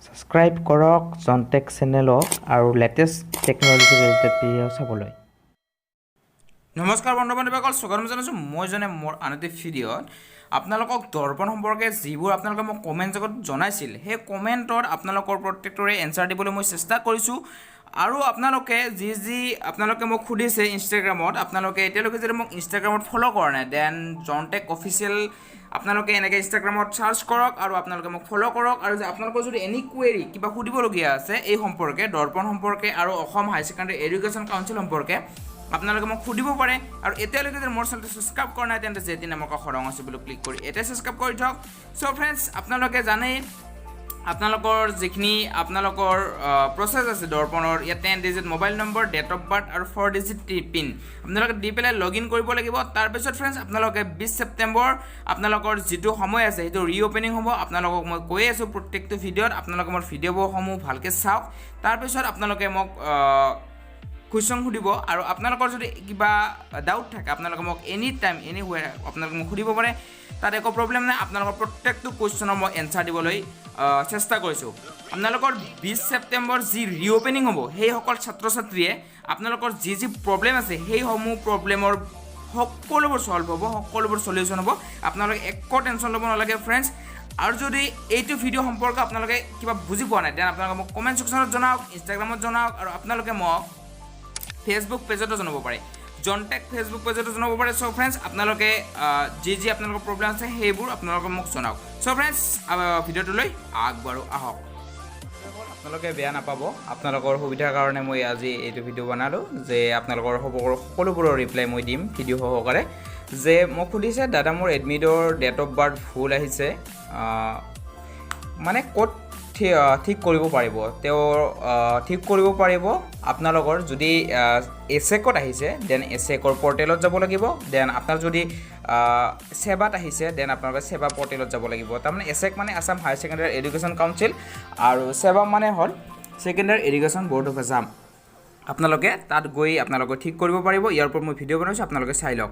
Subscribe কৰক জনটেক চেনেলক আৰু latest technology related video' চাবলৈ। নমস্কাৰ বন্ধু বান্ধৱীসকল, স্বাগতম জনাইছোঁ মই জনে মোৰ আন এটি ভিডিঅ'ত। আপোনালোকক দৰ্পণ সম্পৰ্কে যিবোৰ আপোনালোকে মোক কমেণ্ট জগত জনাইছিল, সেই কমেণ্টত আপোনালোকৰ প্ৰত্যেকটোৰে এনচাৰ দিবলৈ মই চেষ্টা কৰিছোঁ। আৰু আপোনালোকে যি যি আপোনালোকে মোক সুধিছে ইনষ্টাগ্ৰামত, আপোনালোকে এতিয়ালৈকে যদি মোক ইনষ্টাগ্ৰামত ফ'ল' কৰা নাই, then জনটেক অফিচিয়েল আপোনালোকে এনেকৈ ইনষ্টাগ্ৰামত চাৰ্চ কৰক আৰু আপোনালোকে মোক ফ'ল' কৰক। আৰু যে আপোনালোকৰ যদি এনি কুৱেৰি, কিবা সুধিবলগীয়া আছে এই সম্পৰ্কে, দৰ্পণ সম্পৰ্কে আৰু Assam higher secondary education council সম্পৰ্কে, আপোনালোকে মোক সুধিব পাৰে। আৰু এতিয়ালৈকে যদি মোৰ চেনেলটো ছাবস্ক্ৰাইব কৰা নাই, তেন্তে জেতি নামৰ কাষৰ ৰঙা চিম্বলটো ক্লিক কৰি এতিয়া ছাবস্ক্ৰাইব কৰি থওক। চ' ফ্ৰেণ্ডছ, আপোনালোকে জানেই আপোনালোকৰ যিখিনি আপোনালোকৰ প্ৰচেছ আছে দৰ্পণৰ, ইয়াত 10 digit mobile number, date of birth আৰু 4 ডিজিট পিন আপোনালোকে দি পেলাই লগ ইন কৰিব লাগিব। তাৰপিছত ফ্ৰেণ্ডছ, আপোনালোকে 20 ছেপ্টেম্বৰ আপোনালোকৰ যিটো সময় আছে, সেইটো ৰিঅ'পেনিং হ'ব। আপোনালোকক মই কৈয়ে আছোঁ প্ৰত্যেকটো ভিডিঅ'ত, আপোনালোকে মোৰ ভিডিঅ'সমূহ ভালকৈ চাওক। তাৰপিছত আপোনালোকে মোক কুৱেশ্যন সুধিব আৰু আপোনালোকৰ যদি কিবা ডাউট থাকে, আপোনালোকে মোক এনি টাইম, এনি ৱেৰ আপোনালোকে মোক সুধিব পাৰে। তাত একো প্ৰব্লেম নাই। আপোনালোকৰ প্ৰত্যেকটো কুৱেশ্যনৰ মই এনচাৰ দিবলৈ চেষ্টা কৰিছোঁ। আপোনালোকৰ 20 ছেপ্টেম্বৰ যি ৰিঅ'পেনিং হ'ব, সেইসকল ছাত্ৰ ছাত্ৰীয়ে আপোনালোকৰ যি যি প্ৰব্লেম আছে, সেইসমূহ প্ৰব্লেমৰ সকলোবোৰ ছল্ভ হ'ব, সকলোবোৰ চলিউশ্যন হ'ব। আপোনালোকে একো টেনশ্যন ল'ব নালাগে ফ্ৰেণ্ডছ। আৰু যদি এইটো ভিডিঅ' সম্পৰ্কে আপোনালোকে কিবা বুজি পোৱা নাই, then আপোনালোকে মোক কমেণ্ট ছেকশ্যনত জনাওক, ইনষ্টাগ্ৰামত জনাওক আৰু আপোনালোকে মোক ফেচবুক পেজতো জনাব পাৰে, জনটেক ফেচবুক পেজতো জনাব পাৰে। চ' ফ্ৰেণ্ডছ, আপোনালোকে যি যি আপোনালোকৰ প্ৰব্লেম আছে, সেইবোৰ আপোনালোকে মোক জনাওক। চ' ফ্ৰেণ্ডছ, ভিডিঅ'টোলৈ আগবাঢ়ো আহক। আপোনালোকে বেয়া নাপাব, আপোনালোকৰ সুবিধাৰ কাৰণে মই আজি এইটো ভিডিঅ' বনালোঁ যে আপোনালোকৰ সকলোবোৰৰ ৰিপ্লাই মই দিম ভিডিঅ' সহকাৰে। যে মোক সুধিছে, দাদা, মোৰ এডমিটৰ ডেট অফ বাৰ্থ ভুল আহিছে, মানে ক'ত ঠিক কৰিব পাৰিব? তেওঁৰ ঠিক কৰিব পাৰিব। আপোনালোকৰ যদি এছেকত আহিছে, then এছেকৰ পৰ্টেলত যাব লাগিব। Then আপোনাৰ যদি ছেবাত আহিছে, then আপোনালোকে ছেবা পৰ্টেলত যাব লাগিব। তাৰমানে এছেক মানে Assam higher secondary education council আৰু ছেবা মানে হ'ল Secondary Education Board of Assam। আপোনালোকে তাত গৈ আপোনালোকে ঠিক কৰিব পাৰিব। ইয়াৰ ওপৰত মই ভিডিঅ' বনাইছোঁ, আপোনালোকে চাই লওক।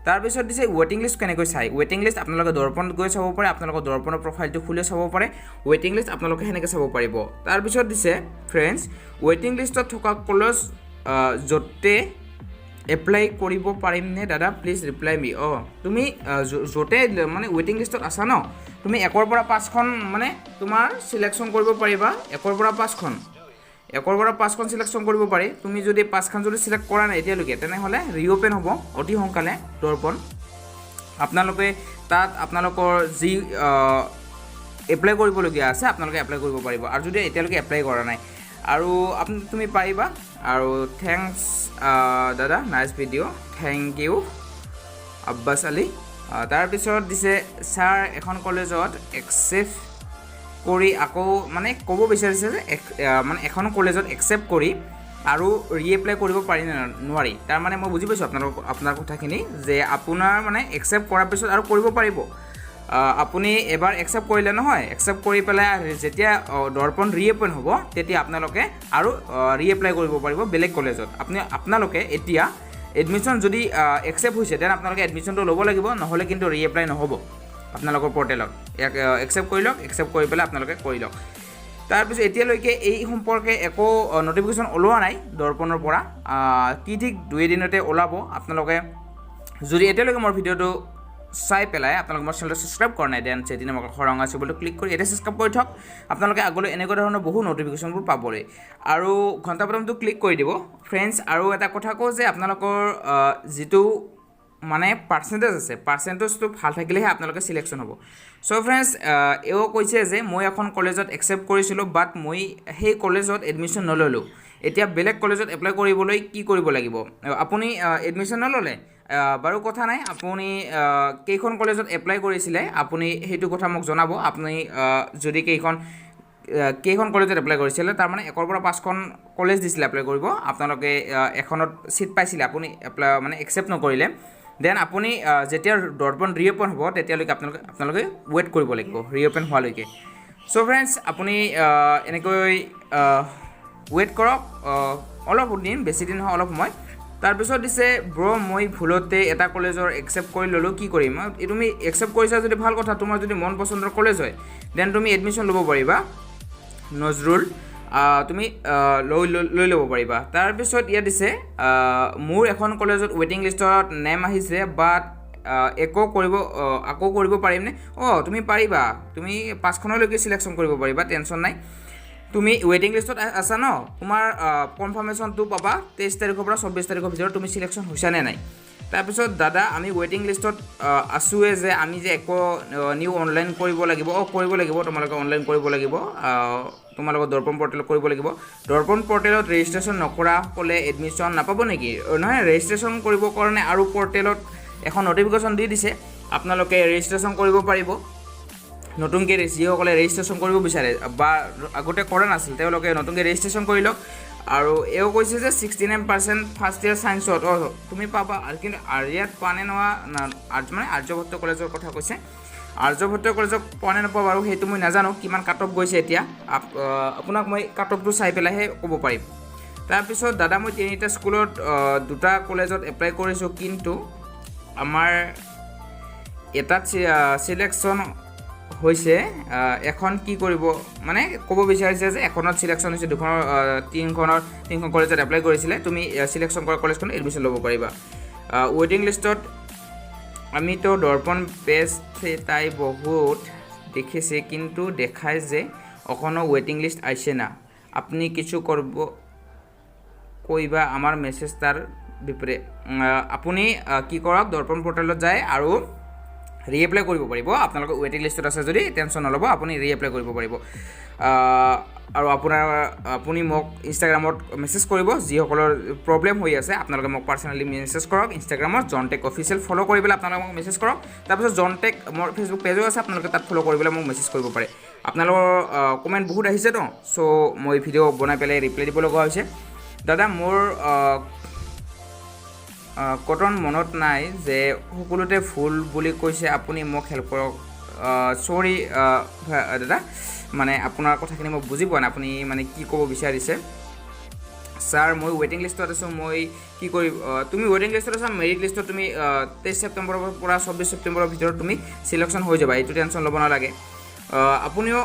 তাৰপিছত দিছে, ৱেটিং লিষ্ট কেনেকৈ চাই? ৱেটিং লিষ্ট আপোনালোকে দৰ্পণত গৈ চাব পাৰে। আপোনালোকৰ দৰ্পণৰ প্ৰফাইলটো খুলি চাব পাৰে। ৱেটিং লিষ্ট আপোনালোকে সেনেকৈ চাব পাৰিব। তাৰপিছত দিছে, ফ্ৰেণ্ডছ, ৱেটিং লিষ্টত থকা কলেজ য'তে এপ্লাই কৰিব পাৰিমনে দাদা? Please reply me। অঁ, তুমি য'তে মানে ৱেটিং লিষ্টত আছা ন, তুমি একৰ পৰা পাঁচখন মানে তোমাৰ চিলেকশ্যন কৰিব পাৰিবা। একৰ পৰা পাঁচখন, একৰ পৰা পাঁচখন চিলেকশ্যন কৰিব পাৰি। তুমি যদি পাঁচখন যদি চিলেক্ট কৰা নাই এতিয়ালৈকে, তেনেহ'লে ৰিঅ'পেন হ'ব অতি সোনকালে দৰ্পণ। আপোনালোকে তাত আপোনালোকৰ যি এপ্লাই কৰিবলগীয়া আছে, আপোনালোকে এপ্লাই কৰিব পাৰিব। আৰু যদি এতিয়ালৈকে এপ্লাই কৰা নাই আৰু আপুনি তুমি পাৰিবা। আৰু thanks দাদা, nice video', thank U Abbas Ali. তাৰপিছত দিছে, ছাৰ, এখন কলেজত একচেপ্ট কৰি আকৌ, মানে ক'ব বিচাৰিছে যে মানে এখন কলেজত একচেপ্ট কৰি আৰু ৰিএপ্লাই কৰিব পাৰি নে নোৱাৰি? তাৰমানে মই বুজি পাইছোঁ আপোনালোকৰ আপোনাৰ কথাখিনি যে আপোনাৰ মানে একচেপ্ট কৰাৰ পিছত আৰু কৰিব পাৰিব। আপুনি এবাৰ একচেপ্ট কৰিলে নহয়, একচেপ্ট কৰি পেলাই যেতিয়া দৰ্পণ ৰিঅ'পেন হ'ব, তেতিয়া আপোনালোকে আৰু ৰিএপ্লাই কৰিব পাৰিব বেলেগ কলেজত। আপোনালোকে এতিয়া এডমিশ্যন যদি একচেপ্ট হৈছে, then আপোনালোকে এডমিশ্যনটো ল'ব লাগিব, নহ'লে কিন্তু ৰিএপ্লাই নহ'ব আপোনালোকৰ পৰ্টেলত। ইয়াক একচেপ্ট কৰি লওক, একচেপ্ট কৰি পেলাই আপোনালোকে কৰি লওক। তাৰপিছত এতিয়ালৈকে এই সম্পৰ্কে একো নটিফিকেশ্যন ওলোৱা নাই দৰ্পণৰ পৰা। কি ঠিক দুই এদিনতে ওলাব। আপোনালোকে যদি এতিয়ালৈকে মোৰ ভিডিঅ'টো চাই পেলাই আপোনালোকে মোৰ চেনেলটো ছাবস্ক্ৰাইব কৰা নাই, then চেটি নামৰ ৰঙা চিম্বলটো ক্লিক কৰি এতিয়া ছাবস্ক্ৰাইব কৰি থওক, আপোনালোকে আগলৈ এনেকুৱা ধৰণৰ বহু নটিফিকেশ্যনবোৰ পাবলৈ, আৰু ঘণ্টা বটনটো ক্লিক কৰি দিব ফ্ৰেণ্ডছ। আৰু এটা কথা কওঁ যে আপোনালোকৰ যিটো মানে পাৰ্চেণ্টেজ আছে, পাৰ্চেণ্টেজটো ভাল থাকিলেহে আপোনালোকে চিলেকশ্যন হ'ব। চ' ফ্ৰেণ্ডছ, এওঁ কৈছে যে মই এখন কলেজত একচেপ্ট কৰিছিলোঁ, বাট মই সেই কলেজত এডমিশ্যন নল'লোঁ, এতিয়া বেলেগ কলেজত এপ্লাই কৰিবলৈ কি কৰিব লাগিব? আপুনি এডমিশ্যন নল'লে বাৰু কথা নাই। আপুনি কেইখন কলেজত এপ্লাই কৰিছিলে, আপুনি সেইটো কথা মোক জনাব। আপুনি যদি কেইখন কেইখন কলেজত এপ্লাই কৰিছিলে, তাৰমানে একৰ পৰা পাঁচখন কলেজ দিছিলে এপ্লাই কৰিব, আপোনালোকে এখনত ছিট পাইছিলে, আপুনি এপ্লাই মানে একচেপ্ট নকৰিলে, then আপুনি যেতিয়া দৰ্পণ ৰিঅ'পেন হ'ব, তেতিয়ালৈকে আপোনালোকে ৱেইট কৰিব লাগিব ৰিঅ'পেন হোৱালৈকে। চ' ফ্ৰেণ্ডছ, আপুনি এনেকৈ ৱেইট কৰক অলপ দিন, বেছি দিন নহয়, অলপ সময়। তাৰপিছত দিছে, ব্ৰ', মই ভুলতে এটা কলেজৰ একচেপ্ট কৰি ল'লোঁ, কি কৰিম? তুমি একচেপ্ট কৰিছা যদি ভাল কথা। তোমাৰ যদি মন পচন্দৰ কলেজ হয়, then তুমি এডমিশ্যন ল'ব পাৰিবা। নজৰুল তুমি লৈ লৈ লৈ ল'ব পাৰিবা। তাৰপিছত ইয়াত দিছে, মোৰ এখন কলেজত ৱেইটিং লিষ্টত নেম আহিছে, বাট একো কৰিব আকৌ কৰিব পাৰিমনে? অঁ, তুমি পাৰিবা। তুমি পাঁচখনলৈকে চিলেকশ্যন কৰিব পাৰিবা, টেনশ্যন নাই। তুমি ৱেইটিং লিষ্টত আছা ন, তোমাৰ কনফাৰ্মেশ্যনটো পাবা 23 তাৰিখৰ পৰা 24 তাৰিখৰ ভিতৰত, তুমি চিলেকশ্যন হৈছা নে নাই। তাৰপিছত দাদা, আমি ৱেইটিং লিষ্টত আছোৱে যে, আমি যে একো নিউ অনলাইন কৰিব লাগিব? অঁ, কৰিব লাগিব। তোমালোকে অনলাইন কৰিব লাগিব। তোমালোকৰ দৰ্পণ পৰ্টেলত কৰিব লাগিব। দৰ্পণ পৰ্টেলত ৰেজিষ্ট্ৰেশ্যন নকৰাসকলে এডমিশ্যন নাপাব নেকি? নহয়, ৰেজিষ্ট্ৰেশ্যন কৰিবৰ কাৰণে আৰু পৰ্টেলত এখন নটিফিকেশ্যন দি দিছে, আপোনালোকে ৰেজিষ্ট্ৰেশ্যন কৰিব পাৰিব নতুনকৈ। যিসকলে ৰেজিষ্ট্ৰেশ্যন কৰিব বিচাৰে বা আগতে কৰা নাছিল, তেওঁলোকে নতুনকৈ ৰেজিষ্ট্ৰেশ্যন কৰি লওক। আৰু এওঁ কৈছে যে 69% ফাৰ্ষ্ট ইয়েৰ ছায়েন্সত। অঁ, তুমি পাবা আৰু কিন্তু আৰ্যাত পোৱা নে নোৱা, মানে আৰ্যভট্ট কলেজৰ কথা কৈছে। আৰ্যভট্ট কলেজক পোৱা নে নোপোৱা বাৰু সেইটো মই নাজানো, কিমান কাট অফ গৈছে এতিয়া। আপোনাক মই কাট অফটো চাই পেলাইহে ক'ব পাৰিম। তাৰপিছত দাদা, মই তিনিটা স্কুলত দুটা কলেজত এপ্লাই কৰিছোঁ, কিন্তু আমাৰ এটাত চিলেকশ্যন হৈছে, এখন কি কৰিব? মানে ক'ব বিচাৰিছে যে এখনত চিলেকশ্যন হৈছে, দুখনৰ তিনিখনৰ, তিনিখন কলেজত এপ্লাই কৰিছিলে। তুমি চিলেকশ্যন কৰা কলেজখনত এডমিশ্যন ল'ব পাৰিবা। ৱেইটিং লিষ্টত আমিতো দৰ্পণ বেষ্ট, তাই বহুত দেখিছে, কিন্তু দেখায় যে এখনও ৱেইটিং লিষ্ট আইছে না। আপনি কিছু কৰব কইবা আমাৰ মেছেজ তাৰ বিপৰীতে। আপুনি কি কৰক, দৰ্পণ পৰ্টেলত যায় আৰু ৰিএপ্লাই কৰিব পাৰিব। আপোনালোকৰ ৱেইটিং লিষ্টত আছে যদি টেনশ্যন নল'ব, আপুনি ৰিএপ্লাই কৰিব পাৰিব। আৰু আপুনি মোক ইনষ্টাগ্ৰামত মেছেজ কৰিব। যিসকলৰ প্ৰব্লেম হৈ আছে, আপোনালোকে মোক পাৰ্চনেলি মেছেজ কৰক ইনষ্টাগ্ৰামত। জনটেক অফিচিয়েল ফ'ল' কৰি পেলাই আপোনালোকে মোক মেছেজ কৰক। তাৰপিছত জনটেক মোৰ ফেচবুক পেজো আছে, আপোনালোকে তাত ফ'ল' কৰি পেলাই মোক মেছেজ কৰিব পাৰে। আপোনালোকৰ কমেণ্ট বহুত আহিছে ন, চ' মই ভিডিঅ' বনাই পেলাই ৰিপ্লাই দিব লগা হৈছে। দাদা, মোৰ কটন মনত নাই যে সকলোতে ভুল বুলি কৈছে, আপুনি মোক হেল্প কৰক। চৰি দাদা, মানে আপোনাৰ কথাখিনি মই বুজি পোৱা নাই, আপুনি মানে কি ক'ব বিচাৰিছে। ছাৰ, মই ৱেইটিং লিষ্টত আছোঁ, মই কি কৰিম? তুমি ৱেইটিং লিষ্টত আছা, মেৰিট লিষ্টত তুমি 23 ছেপ্টেম্বৰৰ পৰা 24 ছেপ্টেম্বৰৰ ভিতৰত তুমি চিলেকশ্যন হৈ যাবা, এইটো টেনশ্যন ল'ব নালাগে। আপুনিও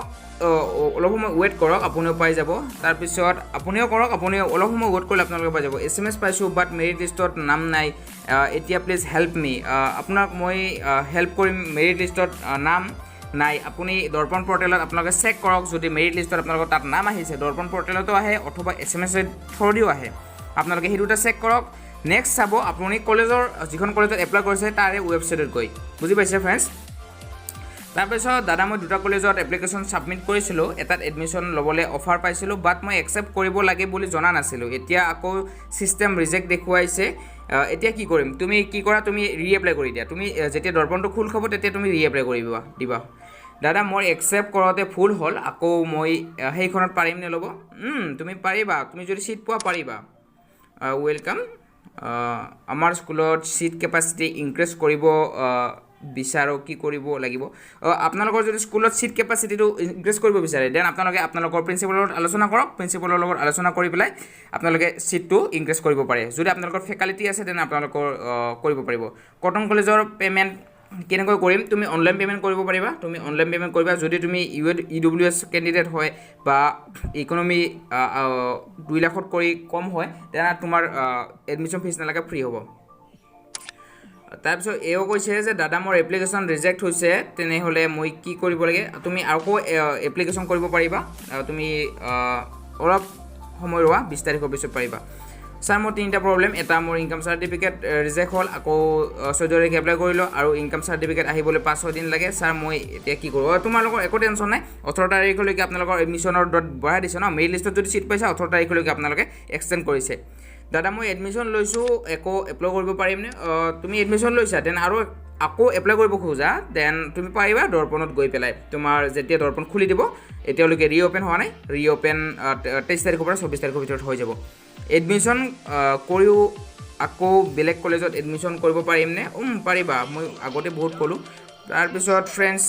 অলপ সময় ৱেইট কৰক, আপুনিও পাই যাব। তাৰপিছত আপুনিও কৰক, আপুনিও অলপ সময় ৱেইট কৰিলে আপোনালোকে পাই যাব। এছএমএছ পাইছোঁ, বাট মেৰিট লিষ্টত নাম নাই এতিয়া, please help me. আপোনাক মই হেল্প কৰিম। মেৰিট লিষ্টত নাম নাই, আপুনি দৰ্পণ পৰ্টেলত আপোনালোকে চেক কৰক। যদি মেৰিট লিষ্টত আপোনালোকৰ তাত নাম আহিছে, দৰ্পণ পৰ্টেলতো আহে অথবা এছএমএছ থ্ৰুদিও আহে, আপোনালোকে সেই দুটা চেক কৰক। নেক্সট চাব আপুনি কলেজৰ, যিখন কলেজত এপ্লাই কৰিছে তাৰে ৱেবছাইটত গৈ। বুজি পাইছে ফ্ৰেণ্ডছ? তাৰপিছত দাদা, মই দুটা কলেজত এপ্লিকেশ্যন ছাবমিট কৰিছিলোঁ। এটাত এডমিশ্যন ল'বলৈ অফাৰ পাইছিলোঁ, বাট মই একচেপ্ট কৰিব লাগে বুলি জনা নাছিলোঁ। এতিয়া আকৌ ছিষ্টেম ৰিজেক্ট দেখুৱাইছে, এতিয়া কি কৰিম? তুমি কি কৰা, তুমি ৰিএপ্লাই কৰি দিয়া। তুমি যেতিয়া দৰ্পণটো খোল খাব, তেতিয়া তুমি ৰিএপ্লাই কৰিবা দিবা। দাদা, মোৰ একচেপ্ট কৰোঁতে ভুল হ'ল, আকৌ মই সেইখনত পাৰিম নে ল'ব? তুমি পাৰিবা, তুমি যদি ছিট পোৱা পাৰিবা। Welcome. আমাৰ স্কুলত ছিট কেপাচিটি ইনক্ৰিজ কৰিব বিচাৰোঁ, কি কৰিব লাগিব? আপোনালোকৰ যদি স্কুলত ছিট কেপাচিটিটো ইনক্ৰিজ কৰিব বিচাৰে, then আপোনালোকে আপোনালোকৰ প্ৰিন্সিপালৰ লগত আলোচনা কৰক। প্ৰিন্সিপালৰ লগত আলোচনা কৰি পেলাই আপোনালোকে ছিটটো ইনক্ৰিজ কৰিব পাৰে। যদি আপোনালোকৰ ফেকাল্টি আছে, then আপোনালোকৰ কৰিব পাৰিব। কটন কলেজৰ পে'মেণ্ট কেনেকৈ কৰিম? তুমি অনলাইন পে'মেণ্ট কৰিব পাৰিবা। তুমি অনলাইন পে'মেণ্ট কৰিবা। যদি তুমি ইডব্লিউএছ কেণ্ডিডেট হয় বা ইকনমি 2 লাখত কৰি কম হয়, তেনে তোমাৰ এডমিশ্যন ফিজ নালাগে, ফ্ৰী হ'ব। তাৰপিছত এওঁ কৈছে যে দাদা, মোৰ এপ্লিকেশ্যন ৰিজেক্ট হৈছে, তেনেহ'লে মই কি কৰিব লাগে? তুমি আকৌ এপ্লিকেশ্যন কৰিব পাৰিবা। তুমি অলপ সময় ৰোৱা, 20 তাৰিখৰ পিছত পাৰিবা। ছাৰ, মোৰ তিনিটা প্ৰব্লেম। এটা, মোৰ ইনকাম চাৰ্টিফিকেট ৰিজেক্ট হ'ল, আকৌ 14 তাৰিখে এপ্লাই কৰিলোঁ আৰু ইনকাম চাৰ্টিফিকেট আহিবলৈ 5-6 দিন লাগে। ছাৰ, মই এতিয়া কি কৰোঁ? তোমালোকৰ একো টেনশ্যন নাই। 18 তাৰিখলৈকে আপোনালোকৰ এডমিশ্যনৰ ডেট বঢ়াই দিছে ন। মেৰিট লিষ্টত যদি ছিট পাইছে, 18 তাৰিখলৈকে আপোনালোকে এক্সটেণ্ড কৰিছে। দাদা, মই এডমিশ্যন লৈছোঁ, একো এপ্লাই কৰিব পাৰিমনে? তুমি এডমিশ্যন লৈছা, then আৰু আকৌ এপ্লাই কৰিব খোজা, then তুমি পাৰিবা দৰ্পণত গৈ পেলাই। তোমাৰ যেতিয়া দৰ্পণ খুলি দিব, এতিয়ালৈকে ৰিঅ'পেন হোৱা নাই। ৰিঅ'পেন 23 তাৰিখৰ পৰা 24 তাৰিখৰ ভিতৰত হৈ যাব। এডমিশ্যন কৰিও আকৌ বেলেগ কলেজত এডমিশ্যন কৰিব পাৰিমনে? পাৰিবা, মই আগতে বহুত ক'লোঁ। তাৰপিছত ফ্ৰেণ্ডছ,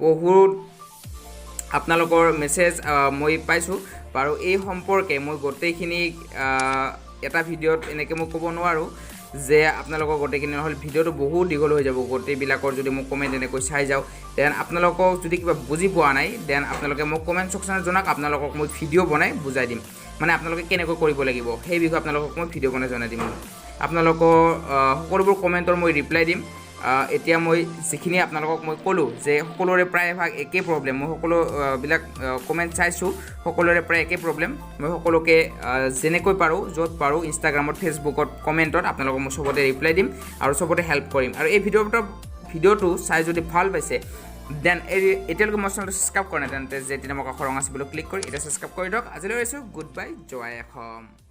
বহুত আপোনালোকৰ মেছেজ মই পাইছোঁ বাৰু। এই সম্পৰ্কে মই গোটেইখিনি এটা ভিডিঅ'ত এনেকৈ মই ক'ব নোৱাৰোঁ। যে আপোনালোকৰ গোটেইখিনি, নহ'লে ভিডিঅ'টো বহুত দীঘল হৈ যাব গোটেইবিলাকৰ যদি মোক কমেণ্ট এনেকৈ চাই যাওঁ। Then আপোনালোকক যদি কিবা বুজি পোৱা নাই, then আপোনালোকে মোক কমেণ্ট ছেকশ্যনত জনাওক। আপোনালোকক মই ভিডিঅ' বনাই বুজাই দিম, মানে আপোনালোকে কেনেকৈ কৰিব লাগিব সেই বিষয়ে আপোনালোকক মই ভিডিঅ' বনাই জনাই দিম। আপোনালোকৰ সকলোবোৰ কমেণ্টৰ মই ৰিপ্লাই দিম। এতিয়া মই যিখিনি আপোনালোকক মই ক'লোঁ যে সকলোৰে প্ৰায়ভাগ একেই প্ৰব্লেম, মই সকলোবিলাক কমেণ্ট চাইছোঁ, সকলোৰে প্ৰায় একেই প্ৰব্লেম। মই সকলোকে যেনেকৈ পাৰোঁ, য'ত পাৰোঁ, ইনষ্টাগ্ৰামত, ফেচবুকত, কমেণ্টত আপোনালোকক মই চবতে ৰিপ্লাই দিম আৰু চবতে হেল্প কৰিম। আৰু এই ভিডিঅ'টো চাই যদি ভাল পাইছে, then এই এতিয়ালৈকে মোৰ চেনেলটো ছাবস্ক্ৰাইব কৰা নাই, তেন্তে যে তেতিয়া মোক আখৰ ৰঙা চিম্বলত ক্লিক কৰি এতিয়া ছাবস্ক্ৰাইব কৰি দিয়ক। আজিলৈ আহিছোঁ, গুড বাই, জয় অসম।